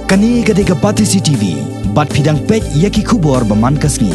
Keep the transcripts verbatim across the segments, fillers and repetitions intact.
Kane ka dei ka Batesi T V, bad phi dang peit ïa ki khubor ba man ka sngi.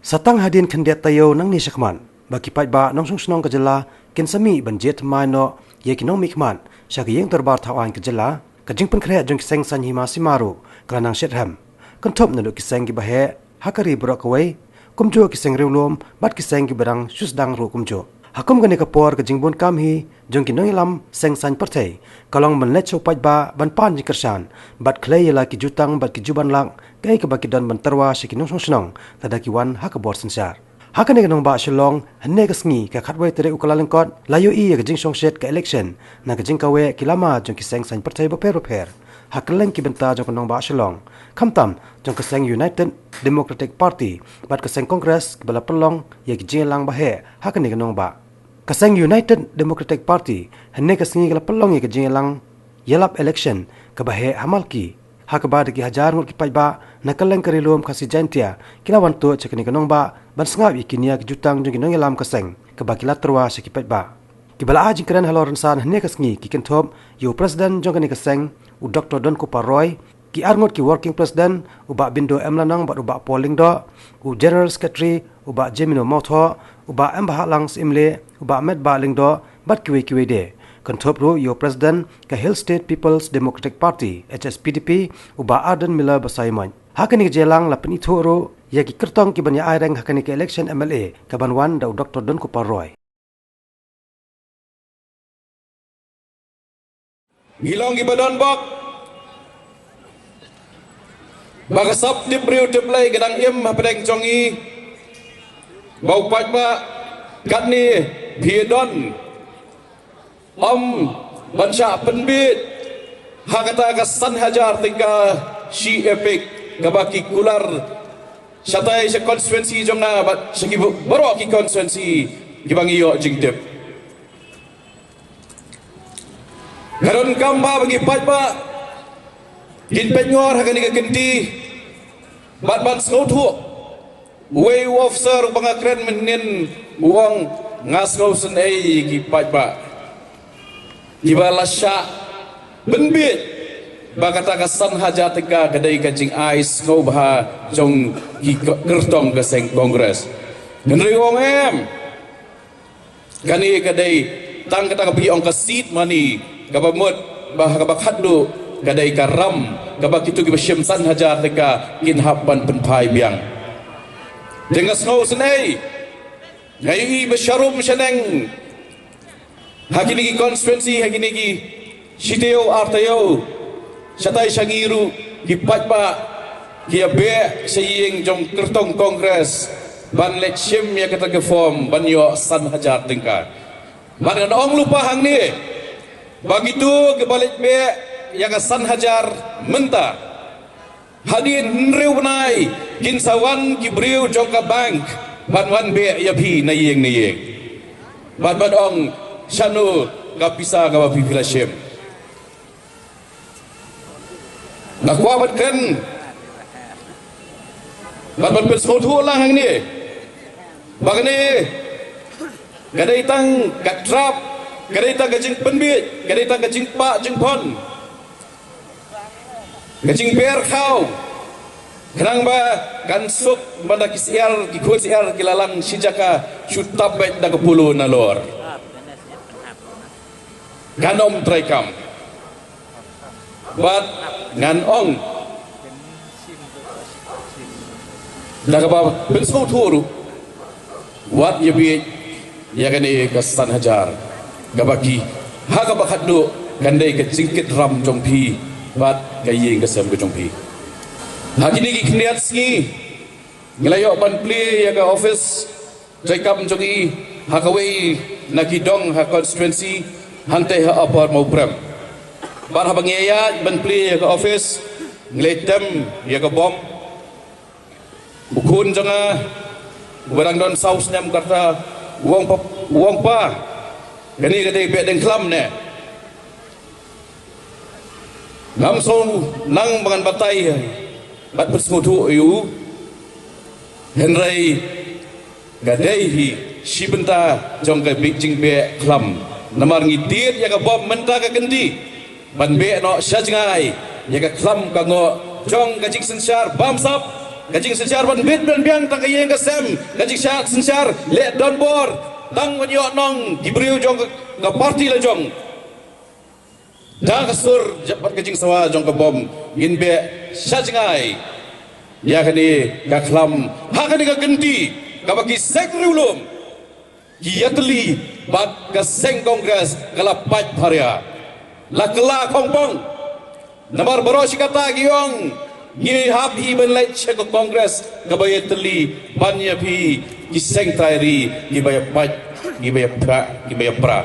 Sa tang hadien khyndiat taïew nangne shakhmat, ba ki paidbah nongshong shnong ka jylla kin sa mih ban jied thymmai noh ïa ki nongmihkhmat sha ka ïing dorbar thaw aiñ ka jylla, ka jingpynkhreh jong ki seng saiñ hima sima ruh ka la nang shet rhem. Kynthup naduh ki seng kiba heh ha ka ri baroh kawei, kumjuh ki seng riewlum bad ki seng kiba dang shu sdang ruh kumjuh. Ha kum kane ka por, ka jingbun kam hi jong ki nongïalam seng saiñ pyrthei ka long ban leit sha u paidbah ban pan jingkyrshan bad khlei ïa la ki jutang bad ki juban lak, kaei kaba ki don ban tyrwa sha ki nongshong shnong lada ki wan ha ka bor synshar. Ha kane ka nongbah Shillong, hynne ka sngi ka khatwei tarik u Kyllalyngkot, la ïohi ïa ka jingshongshit ka election na ka jingkaweh ki lama jong ki seng saiñ pyrthei bapher bapher ha kylleng ki bynta jong ka nongbah Shillong, khamtam jong ka seng United Democratic Party bad ka seng Congress, kiba la pynlong ïa ki jingïalang ba heh ha kane ka nongbah. Ka seng United Democratic Party hynne ka sngi ka la pynlong ïa ka jingïalang ïalap election kaba heh ha Malki, ha kaba da ki hajar ngut ki paidbah na kylleng ka Ri Lum Khasi Jaiñtia ki la wan tuid sha kane ka nongbah ban sngap ïa ki nia ki jutang jong ki nongïalam ka seng, kaba ki la tyrwa sha ki paidbah. Kiba la ai jingkren halor rynsan hynne ka sngi ki kynthup ïa u President jong kane ka seng, u Doctor Donkupar Roy, ki arngut ki Working President, u Bah Bindo M Lanong bad u Bah Paul Lyngdoh, u General Secretary, u Bah Jemino Mawthoh, u Bah Embahlang Syiemlieh, u Bah Metbah Lyngdoh bad kiwei kiwei de. Kynthup ruh ïa u President ka Hill State People's Democratic Party, H S P D P, u Bah Ardent Miller Basaiawmoit. Ha kane ka jingïalang la pynithuh ruh ïa ki kyrtong ki ban ïa aireng ha kane ka election M L A ka ban wan da u Doctor Donkupar Roy. Ngi long kiba don bok ba ka sap tip briew tip Blei ka dang im hapdeng jong ngi, ba u paidbah katne phi don, ym ban shah pynbit ha kata ka san hajar tyngka shi EPIC kaba ki kular shatai sha constituency jong nga bad sha ki baroh ki constituency kiba ngi ïoh jingtip. Ka donkam ba ngi paidbah ngin peit ngor ha kane ka kynti bad ban sngewthuh. Uwei u officer uba nga kren mynnin u ong, nga sngewsynei ïa ki paidbah kiba la shah pynbit ba kata ka san hajar tyngka ka dei ka jingai sngewbha jong ki kyrtong ka seng Congress. Hynrei u ong em, kane ka dei tang kata kaba ngi ong ka seed money, kaba mut ba ha kaba khatduh ka dei ka ram kaba kito kiba shim san hajar tyngka kin hap ban pynphai biang. Te nga sngewsynei, nga ïohi ba sharum shaneng ha kine ki constituency, ha kine ki shi taïew ar taïew, shatai sha ngi ruh ki paidbah ki ïa beh sha ïing jong kyrtong Congress ban leit shim ïa kata ka form ban ïoh san hajar tyngka. Bad ngan ong lypa hangne ba kito kiba leit beh ïa ka san hajar mynta, hadien hynriew bnai kin sa wan ki briew jong ka bank ban wan beh ïa phi na ïing na ïing bad ban ong shano ka pisa kaba phi phi la shim. Nga kwah ban kren bad ban pynsngewthuh lang hangne ba kane ka dei tang ka trap, ka dei tang ka jingpynbit, ka dei tang ka jingpah jingphon, ka jingber khaw, khnang ba kan suk mynta ki syiar, ki khun syiar ki la lang shi jaka shu tap beit da ka polo nalor. Kan ym treikam. Bad ngan ong da kaba pynsngewthuh ruh, wat ïa bieit ïa kane ka san hajar kaba ki, ha kaba khatduh kan dei ka jingkit ram jong phi bad ka ïing ka sem ka jong phi. Ha kine ki khyndiat sngi ngi la ïoh ban plie ïa ka office treikam jong i ha kawei na ki dong ha constituency hangtei ha Upper Mawprem. Bad haba ngi ïaid ban plie ïa ka office, ngi la ïatem ïa ka bom. U khun jong nga uba dang don saw snem ka rta, u ong pa, u ong pa, kane ka dei beh deng khlam ne. Ngam sngew nang ba ngan batai bad pynsngewthuh ïa u. Hynrei ka dei hi shi bynta jong ka bit jingbeh khlam. Namar ngi tied ïa ka bom mynta ka kynti ban beh noh sha jngai Ïa ka khlam ka ngoh jong ka jingsynshar bamsap, ka jingsynshar ban bit ban biang tang ka ïing ka sem, ka jingsynshar leh donbor tang ban ïoh nong ki briew jong ka, ka party la jong. Da ka sur bad ka jingsawa jong ka bom ngin beh sha jngai ïa kane ka khlam ha kane ka kynti kaba ki seng riewlum ki ïatylli bad ka seng Congress ka la pait pharia, la kylla khongpong. Namar baroh shi katta ki ong ngi hap hi ban leit sha ka Congress kaba ïatylli ban ïa phi ki seng trai ri kiba ïa pait, kiba ïa pra, kiba ïa pra.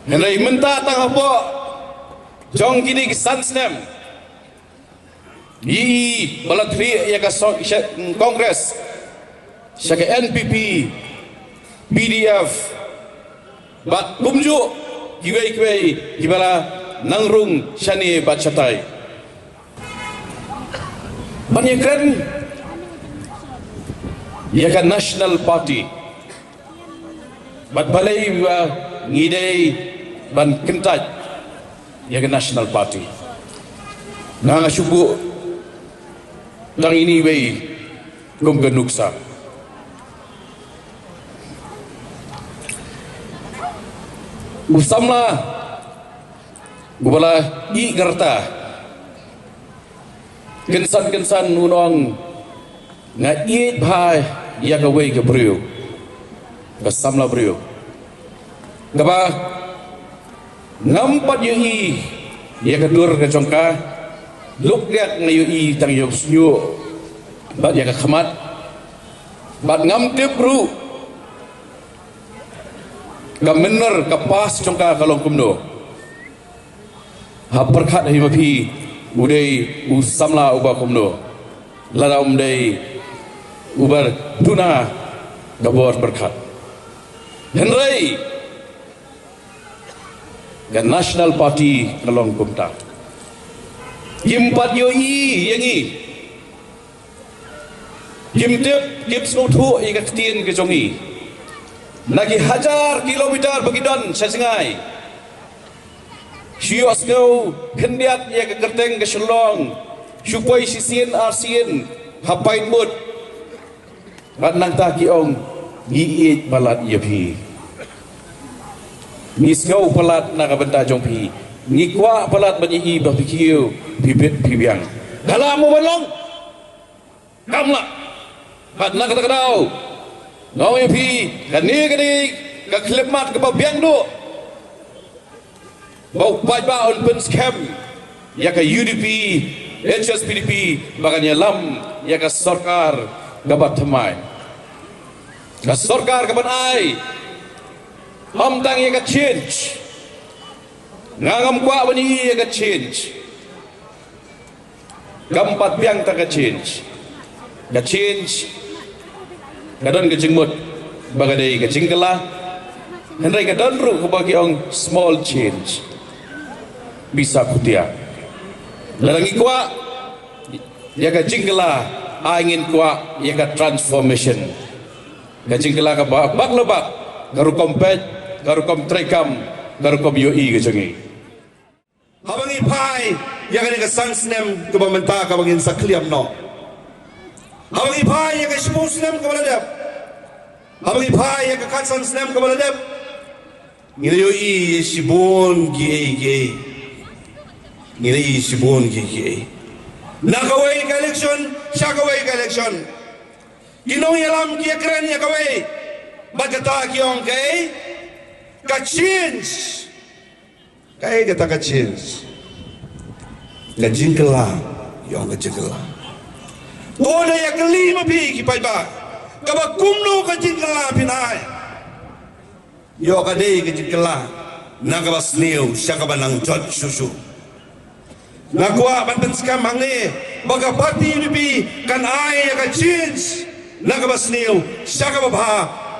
Hynrei mynta tang hapoh jong kine ki san snem, ïa i ba la thrieh ïa ka so-, sha-, Congress sha ka N P P, P D F bad kumjuh kiwei kiwei kiba la nang rung shane bad shatai ban ïakren ïa ka National Party. Bad balei ba ngi dei ban kyntait ïa ka National Party? Nga nga shu buh tang ine iwei kum ka nuksa. U samla uba la ïeh ka rta, kynsan kynsan un ong, nga ïeit bha ïa kawei ka briew, ka samla briew kaba ngam pat ïohi ïa ka dur ka jong ka. Luk riak nga ïohi tang ïa u shñiuh bad ïa ka khmat, bad ngam tip ruh ka mynner, ka past jong ka ka long kumno. Ha pyrkhat hi ma phi, u dei u samla uba kumno? Lada um dei uba duna ka bor pyrkhat. Hynrei ka National Party ka long kumta. Kim pat ïohi ïa ngi. Kim tip, kim sngewthuh ïa ka ktien ka jong ngi. Na ki hajar kilometer ba ki don sha jngai, shu ïohsngew khyndiat ïa ka kyrteng ka Shillong, shu poi shisien arsien ha paidbah. Bad nangta ki ong, ngi ïeit palat ïa phi. Ngi sngew palat na ka bynta jong phi. Ngi kwah palat ban ïohi ba phi kiew, phi bit, phi biang. Ka lah mo ban long? Kam lah. Bad na kata ka daw, nga ong ïa phi, kane ka dei ka khyllipmat kaba biang duh ba u paidbah un pynskhem ïa ka U D P, H S P D P, ba kan ïalam ïa ka sorkar kaba thymmai, ka sorkar kaban ai, ym tang ïa ka change. Nga ngam kwah ban ïohi ïa ka change. Kam pat biang tang ka change. Ka change ka don ka jingmut ba ka dei ka jingkylla. Hynrei ka don ruh kaba ki ong small change, pisa khutia. Lada ngi kwah ïa ka jingkylla, ai ngin kwah ïa ka transformation. Ka jingkylla kaba bak la bak, ka rukom peit, ka rukom treikam, ka rukom ïohi ka jong ngi. Haba ngi phai ïa kane ka san snem kaba mynta kaba ngin sa khlem noh, haba ngi phai ïa ka shiphew snem kaba la dep, haba ngi phai ïa ka khatsan snem kaba la dep, ngi la ïohi shibun kiei kiei. Ngi la ïohi shibun kiei kiei. Na kawei ka election sha kawei ka election, ki nongïalam ki ïakren ïa kawei, bad kata ki ong kaei? Ka change. Kaei kata ka change? Ka jingkylla. Ïong ka jingkylla. To da ïa kylli ma phi ki paidbah, kaba kumno ka jingkylla phin ai? Ïoh ka dei ka jingkylla na kaba sniew sha kaba nang jot shuh shuh. Nga kwah ban pynskhem hangne ba ka party U D P kan ai ïa ka change na kaba sniew sha kaba bha,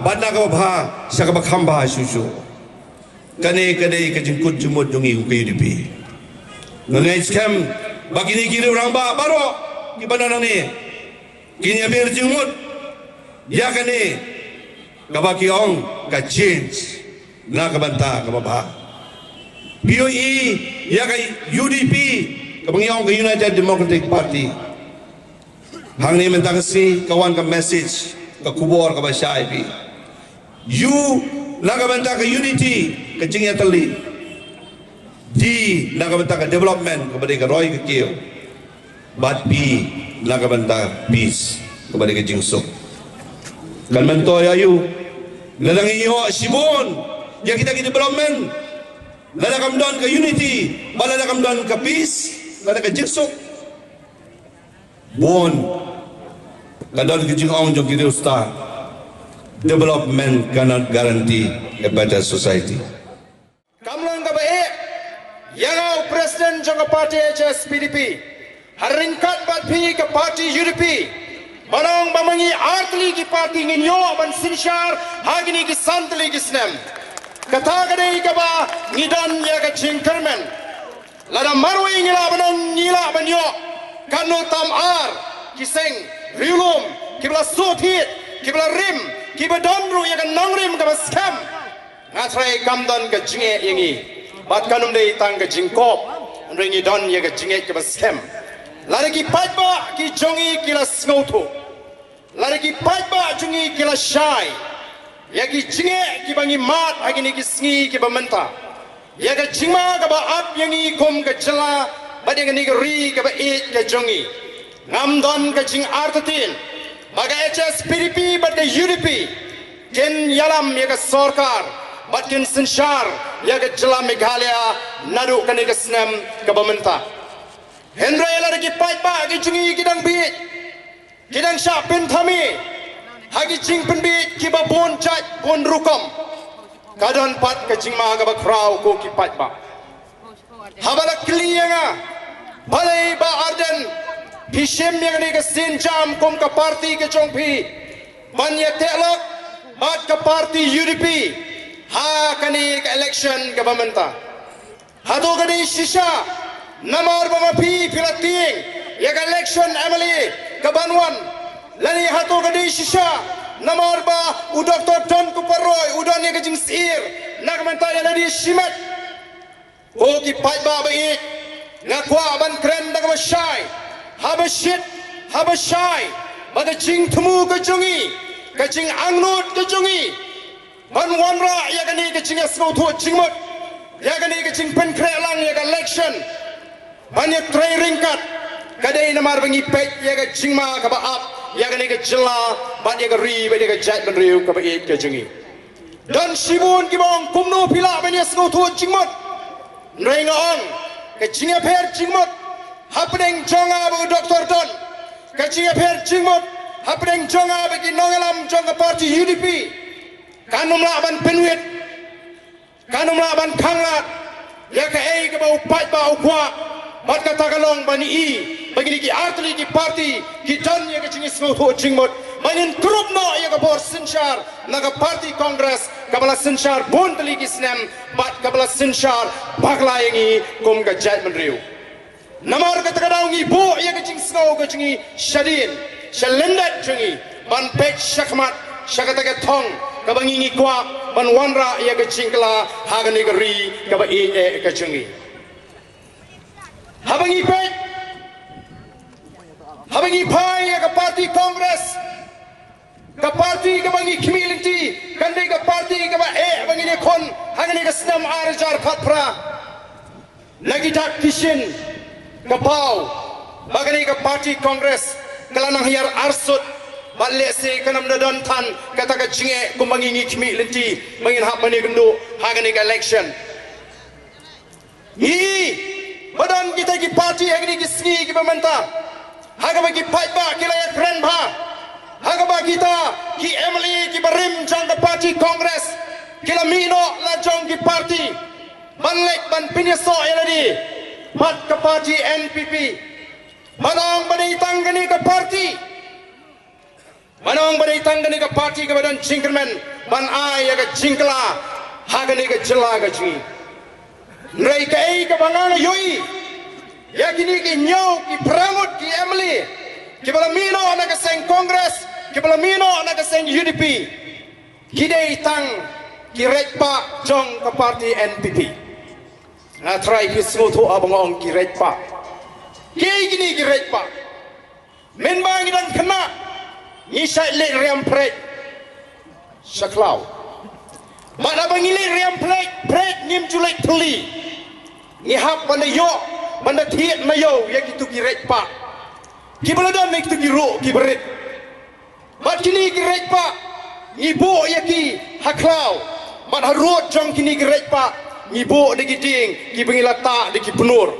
bad na kaba bha sha kaba kham bha shuh shuh. Kane ka dei ka jingkut jingmut jong ngi kum ka U D P. Nga ngeit skhem ba kine ki rangbah baroh kiba don hangne kin ïamir jingmut ïa kane kaba ki ong ka change na ka bynta kaba bha. Phi ïohi ïa ka U D P Kaba ngi ong ka United Democratic Party, hangne mynta ka sngi ka wan ka message, ka khubor kaba shai phi. U, na ka bynta ka unity, ka jingïatylli. D, na ka bynta ka development, kaba dei ka roi ka kiew. Bad P, na ka bynta peace, kaba dei ka jingsuk. Kan myntoi ïa u, lada ngi ïoh shibun ïa kita ki development, lada kam don ka unity, bad lada kam don ka peace, lada ka jingsuk, bun ka don ka jingong jong ki riewstad, development cannot guarantee a better society. Kam long kaba eh ïa nga u president jong ka party H S P D P, ha ryngkat bad phi ka party U D P, ban ong ba ma ngi artylli ki party ngin ïoh ban synshar ha kine ki santylli ki snem. Kata ka dei kaba ngi don ïa ka jingkyrmen. Lada marwei ngi lah ban ong ngi lah ban ïoh katno tam ar ki seng riewlum kiba la sngewthuh, kiba la rim, kiba don ruh ïa ka nongrim kaba skhem. Nga trai kam don ka jingeh ïa ngi bad kam dei tang ka jingkop, hynrei ngi don ïa ka jingeh kaba skhem. Lada ki paidbah ki jong ngi ki la sngewthuh, lada ki paidbah jong ngi ki la shai ïa ki jingeh kiba ngi mad ha kine ki sngi kiba mynta, ïa ka jingma kaba ap ïa ngi kum ka jylla bad ïa kane ka ri kaba ïeit ka jong ngi, ngam don ka jingartatien ba ka H S P D P bad ka U D P kin ïalam ïa ka sorkar bad kin synshar ïa ka jylla Meghalaya naduh kane ka snem kaba mynta. Hynrei lada ki paidbah ki jong ngi ki dang bieit, ki dang shah pynthame ha ki jingpynbieit kiba bun jait bun rukom, ka don pat ka jingma kaba khraw ko ki paidbah. Haba la kylli ïa nga, balei Bah Ardent phi shim ïa kane ka sienjam kum ka party ka jong phi ban ïateh lok bad ka party U D P ha kane ka election kaba mynta? Hato ka dei shisha namar ba ma phi phi la tieng ïa ka election M L A kaban wan? Lane hato ka dei shisha namar ba u Doktor Donkupar Roy u don ïa ka jingsyier na ka bynta ïa lade shimet? Ko ki paidbah ba ïeit, nga kwah ban kren da kaba shai, haba shit, haba shai, ba ka jingthmu ka jong ngi, ka jingangnud ka jong ngi ban wanrah ïa kane ka jingïasngewthuh jingmut, ïa kane ka jingpynkhreh lang ïa ka election, ban ïatrei ryngkat, ka dei namar ba ngi peit ïa ka jingma kaba ap ïa kane ka jylla bad ïa ka ri bad ïa ka jaitbynriew kaba ïeit ka jong ngi. Don shibun kiba ong kumno phi lah ban ïasngewthuh jingmut. Hynrei nga ong ka jingïapher jingmut hapdeng jong nga bad u Doktor Don, ka jingïapher jingmut hapdeng jong nga bad ki nongïalam jong ka party U D P, kan ym lah ban pynwit, kan ym lah ban khanglad ïa kaei kaba u paidbah u kwah. Bad kata ka long ban i ba kine ki artylli ki party ki don ïa ka jingïasngewthuh jingmut ban ïakynduh noh ïa ka bor synshar na ka party Congress kaba la synshar bun tylli ki snem bad kaba la synshar bakla ïa ngi kum ka jaitbynriew. Namar kata ka daw ngi buh ïa ka jingsngew ka jong ngi shadien sha lyndet jong ngi ban peit shakhmat sha kata ka thong kaba ngi ngi kwah ban wanrah ïa ka jingkylla ha kane ka ri kaba ïeit eh ka jong ngi. Haba ngi peit, haba ngi phai ïa ka party Congress, ka party kaba ngi khmih lynti kan dei ka party kaba eh ba ngin ïakhun ha kane ka snem ar hajar khatphra. Na ki dak ki shin ka paw ba kane ka party Congress ka la nang hiar arsut, bad lehse kan ym da don than kata ka jingeh kumba ngi ngi khmih lynti ba ngin hap ban ïakynduh ha kane ka election. Ngi ba don kita ki party ha kine ki sngi kiba mynta ha kaba ki paidbah ki la ïakren bha, ha kaba kita ki M L A kiba rim jong ka party Congress ki la mih noh la jong ki party ban leit ban pynïasoh ïa lade bad ka party N P P. Ban ong ba dei tang kane ka party, ban ong ba dei tang kane ka party kaba don jingkyrmen ban ai ïa ka jingkylla ha kane ka jylla ka jong ngi. Hynrei kaei kaba nga nga ïohi ïa kine ki hynñiew ki phra ngut ki M L A kiba la mih noh na ka seng Congress, kiba la mih noh na ka seng U D P, ki dei tang ki reit paid jong ka party N P P. Nga trai phi sngewthuh haba nga ong ki reit paid. Kine ki reit pa, mynba ngi dang khynnah, ngi shait leit riam phreit sha khlaw. Bad haba ngi leit riam phreit, phreit ngim ju leit thylli, ngi hap ban da ïoh, ban da thied na ïew ïa kitu ki reit pa kiba la don ïa kitu ki ruh kiba rit. Bad kine ki reit pa ngi buh ïa ki ha khlaw. Bad harud jong kine ki reit pa ngi buh da ki dieng kiba ngi la tah da ki pnur.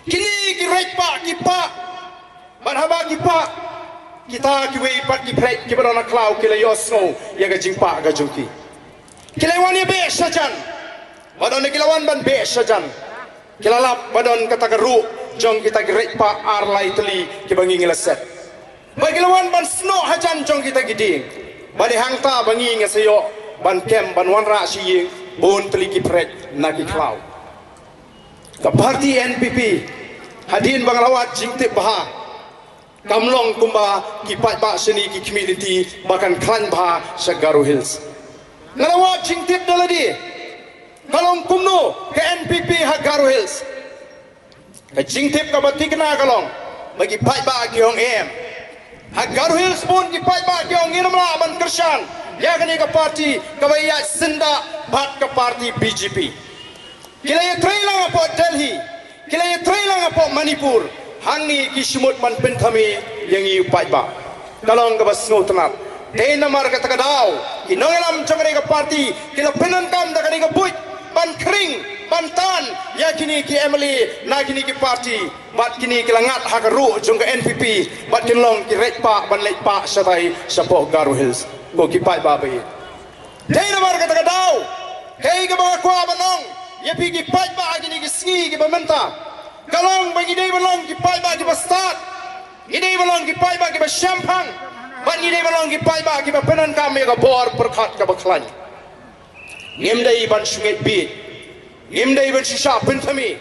Kine ki reit pa ki pah. Bad haba ki pah, kita kiwei pat ki phreit kiba don ha khlaw ki la ïohsngew ïa ka jingpah ka jong ki. Ki la wan ïa beh shajan. Bad haba ki la wan ban beh shajan, ki la lap ba don kata ka ruh jong kita ki reit pa ar lai tylli kiba ngi ngi la set. Bad ki la wan ban snoh hajan jong kita ki dieng. Bad hangta ba ngi ngi sa ïoh ban kem ban wanrah sha ïing bun tylli ki phreit na ki khlaw. Ka party N P P hadien ba nga la wad jingtip bha, kam long kumba ki paidbah shane ki community ba kan khlaiñ bha sha Garo Hills. Nga la wad jingtip da lade, ka long kumno ka N P P ha Garo Hills. Ka jingtip kaba thikna ka long ba ki paidbah ki ong em. Ha Garo Hills bun ki paidbah ki ong ngin ym lah ban kyrshan ïa kane ka party kaba ïaid syndah bad ka party B J P. Ki la ïatrei lang hapoh Delhi, ki la ïatrei lang hapoh Manipur, hangne ki shu mut ban pynthame ïa ngi u paidbah. Ka long kaba sngewtynnat. Dei namar kata ka daw ki nongïalam jong kane ka party ki la pyndonkam da kane ka buit ban khring ban tan ïa kine ki M L A na kine ki party. Bad kine ki la ngat ha ka ruh jong ka N P P, bad kin long ki reit pa ban leit pa shatai shapoh Garo Hills. Ko ki paidbah ba ïeit, dei namar kata ka daw, kaei kaba nga kwah ban ong ïa phi ki paidbah ha kine ki sngi kiba mynta, ka long ba ngi dei ban long ki paidbah kiba stad, ngi dei ban long ki paidbah kiba shemphang, bad ngi dei ban long ki paidbah kiba pyndonkam ïa ka bor pyrkhat kaba khlaiñ. Ngim dei ban shu ngeit bieit, ngim dei ban shu shah pynthame.